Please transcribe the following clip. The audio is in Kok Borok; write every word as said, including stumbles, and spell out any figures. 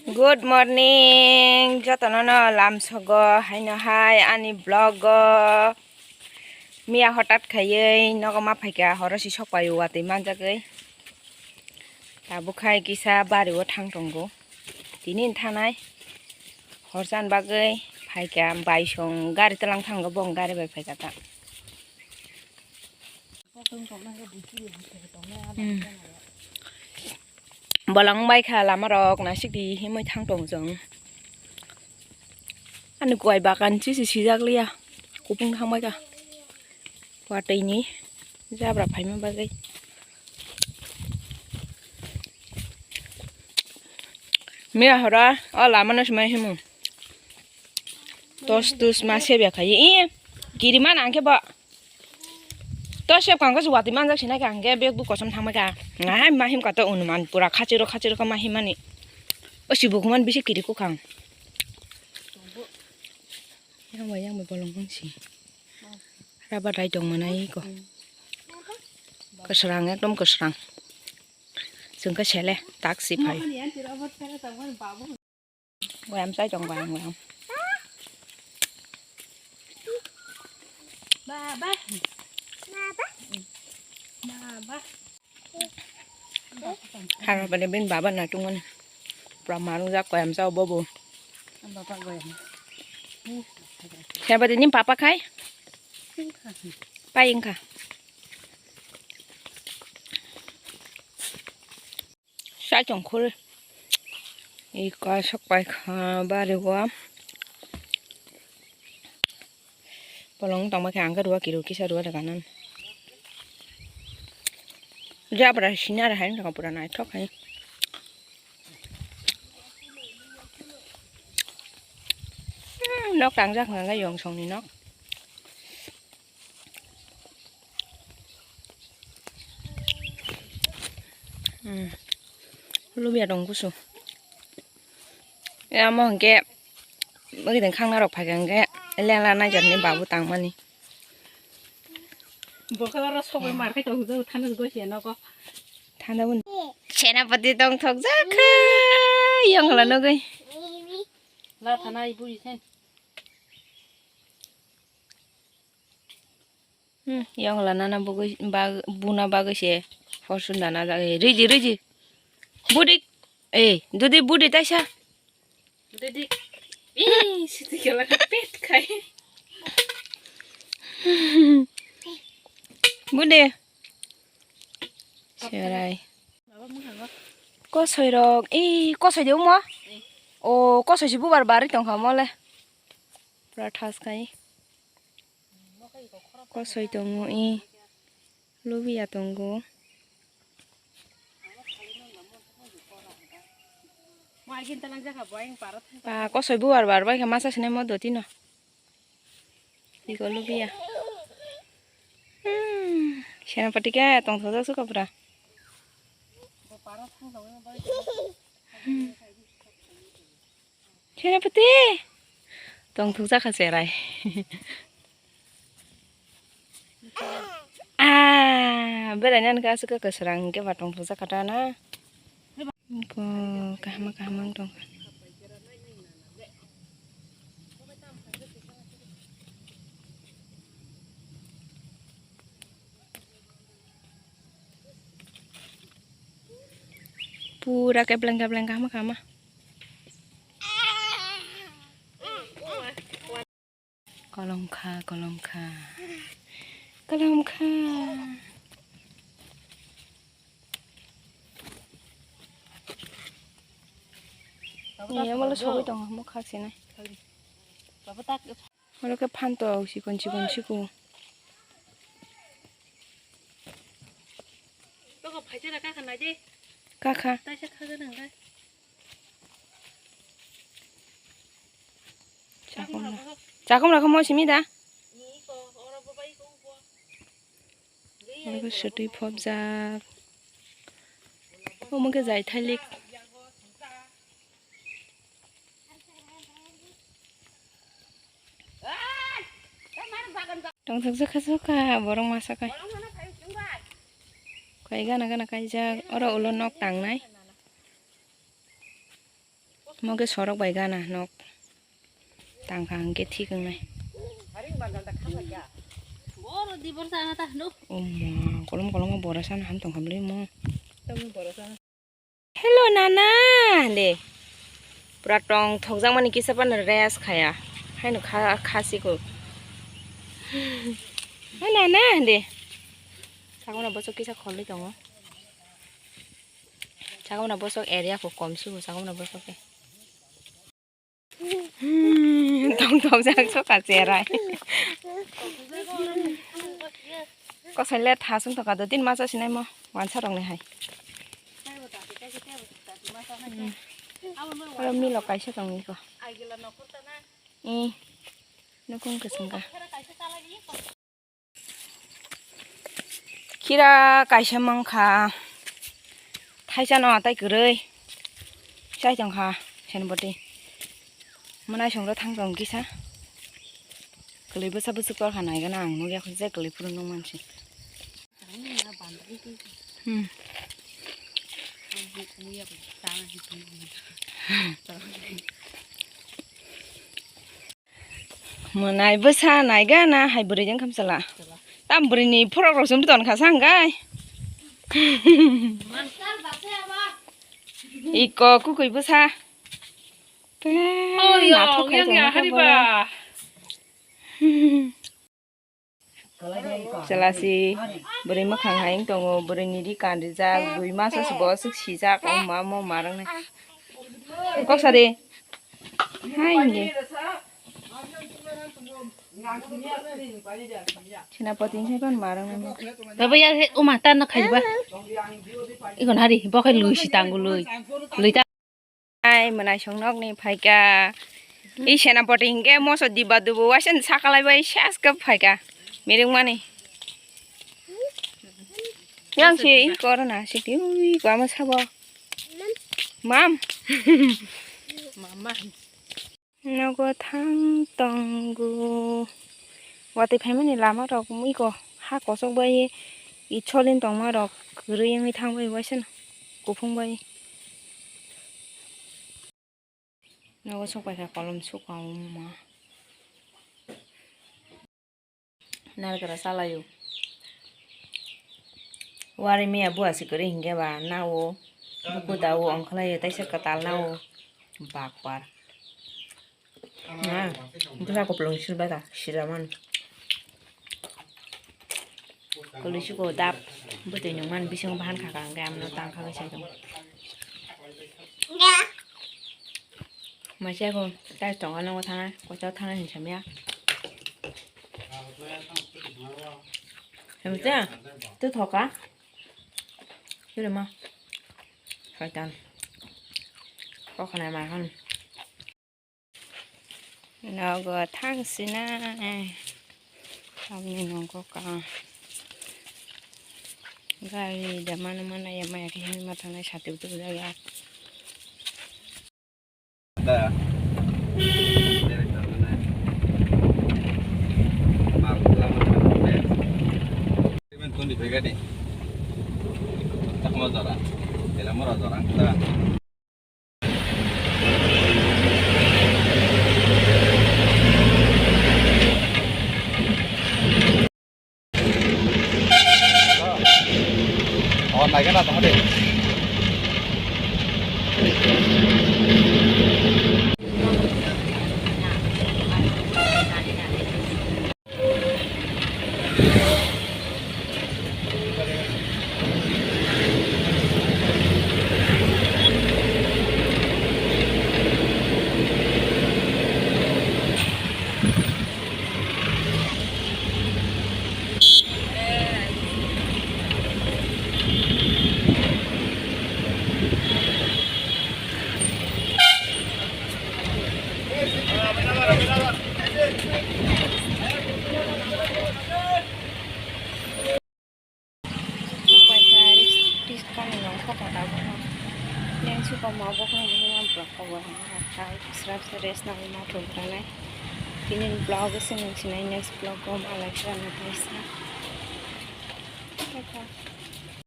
Good morning, jotono no lamsogo haino hai ani vlog o. Miya hotat khaiwi nogo ma phaikha, horo si sok paio watwi manjagwi. Tabuk khai kisa bari o thang tongo. Tini thanai horsan bagwi phaikha, bai song gari tlang thango, bong gari bai phaikha ta. Hmm. Bolong bai kha lama rok nasik di himwi thang tong jong. Ani kuai bagan chisi sijak liya, kupung thang bai kha. Watwi ni jabra phaima bagwi. Miya hora o lama no swmai himu. Tos tus ma sebya khai. Ih, kiri mana angke ba. To sep kang ko watwi manjak sinai kang ke bek bu kosom thangma ka. Ngai ma him ka to unu man pura khachiro khachiro ka ma him mani. O si bu kuman bisi kiri ku kang. Yang bai yang bai bolong kong si. Raba dai tong manai ko. Kwsrang ekdom kwsrang. Chwng khe sele tak si phai. Goyam chai tong goyam goyam. Baba. Baba. Baba. Haro bade bin baba na tungani. Pura marung jak goyam chao bobo. Baba goyam. Siapa tini papa khai? Pai engka. Sai tong khore. Iko sok pai kha bari o. Bolong tong bai kha ang khe rua kiru kisa rua daga nan. Jabra sina ra hai tong pura naithok hai. Hmm, nok tang jak nang yong song ni nok. Hmm. Lubia dong kusu. Ya mo hingke bagi deng khang narok phai hingke lengla naijak ni babu tang mani. Bokhe oro sogwi mar khai tong hujau thana goi se nogo. Thana bun. Senapati tong thok jak kha. Yong la nogoi. La thana iburi sen. Hmm, yang lana na bagwi, bag-, buna bagwi se forsun dana jagwi. Riji, riji. Budik. Eh, dudi budi taisa. Dudi. Eh, siti kela pet khai. Budi. Serai. Kosoi rok. Eh, kosoi de umo. O, kosoi si bubar bari tong kha mole. Pura thas khai. Kosoi tongo i, lubia tongo. Ba, kosoi bubar bar bai khe masa sinai mo doti no. Iko lubia. Hmm, senapati khe tongthok jak suka pura. Hmm. Senapati. Tongthok jak kha cherai. Ah, berai nan kha aswk kwswrang hwnkhe ba tongthok jak kha ta na. Ko kaham kaham wng tong kha. Pura kepleng kepleng kaham kaham. Kolom kha, kolom kha. Kolom kha. Ni amalo sogwi tongo, mo kha sinai. Oro khe phanto sikon sikon siku. Kakha. Chakhum ra. Chakhum ra khe mo simi da? Oro khe swtwi phobjak. Omo khe jai thailik. Tongthok jokha jokha borok masa kai. Kai gana gana kaijak. Oro ulo nok tangnai. Mo khe sorok bai gana nok tangkha hwnkhe thik wngnai. Boro di borsa ana ta, no? Oma, kolom kolom borasa na ham tong khamli mo. Hello nana de. Pura tong thokjak mani kisa pano rest khaya. Haino kha, khasi ko. Hai nana de. Sakamna bosok kisa kholwi tongo. Sakamna bosok area ko kom si bo sakamna bosok ke. Hmm, tong tong jak soka cherai. Kosai le thasung toka do tin masa sinai mo wansa rong le hai. Hmm. Aro milo kaisa tong ni ko. Eh, nukung kesengka. Kira kaisa mangkha, thaisa no tai kwrwi chai tongkha, sen boti mwnai songro thang tong kisa kwlwi bwsa bwswk torkha naigana ang nukya kho je kwlwi phuru nung mansi. Hmm. Mwnai bwsa naiga na hai bwrwi jeng khamsala. Tam bwrwi ni phorok rok chum ton kha sa hwnkhe. Iko kukui bwsa. Te nathok khai tongma khe bola. Chalasi bwrwi mwkhang hai wng tongo, bwrwi ni ri kan rijak, dui maso se bo swk sijak, o ma mo ma rang nai. Kok sari. Hai nge. Senapati hai ban ma rang nai. Baba ya he, o ma tan na khai ba. Ikon hari bo khai lui si tang lui. Lui ta. Ai, mwnai song nok ni phaika. I senapati hingke moso diba dubu waisa ni sakalai bai ses ke phaika. Miring mani. Yang si i corona si ti ui ko ama sabo. Mam. Mama. Nogo thang tongo. Watwi phaimani lama rok mui ko ha kosok bai i cholin tongma rok kwrwi wngwi thang bai waisa no kuphung bai. Nogo sok bai kha kolom sukha wngma. Narikra salaio. Wari miya buwa si kwrwi hinkhe ba nao buku dao ongkhlaio taisa kwtal nao bakpar. Ah, bwsa kupulung sirba da, sira man. Kuluisugo dap, bwtwi nungman bisingo bahan khaka hwnkhe amno tang khagwi sai tongo. Maisai ko tai tongo nongo thana, kochao thana hinsamya. Hemcha, tu thoka. Yurima. Kaitan. Kokhanai mai hon. Nogo thang sinai. Tamni nogo ka. Gari da mano mano ya maya khe hini ma thangnai sati butu buja ya. Twenty pegadi. Takmo jora. Tela mora jora. O, naikhe na tongma de. Paisa ris, ris kani nong kho kota bono. Neng si koma bo khe nang ma blok kho bo hwnwi rok khai srap se rest nang ma thum tanai. Tini vlog se nung sinai next vlog o ma lai khe rana thaisa.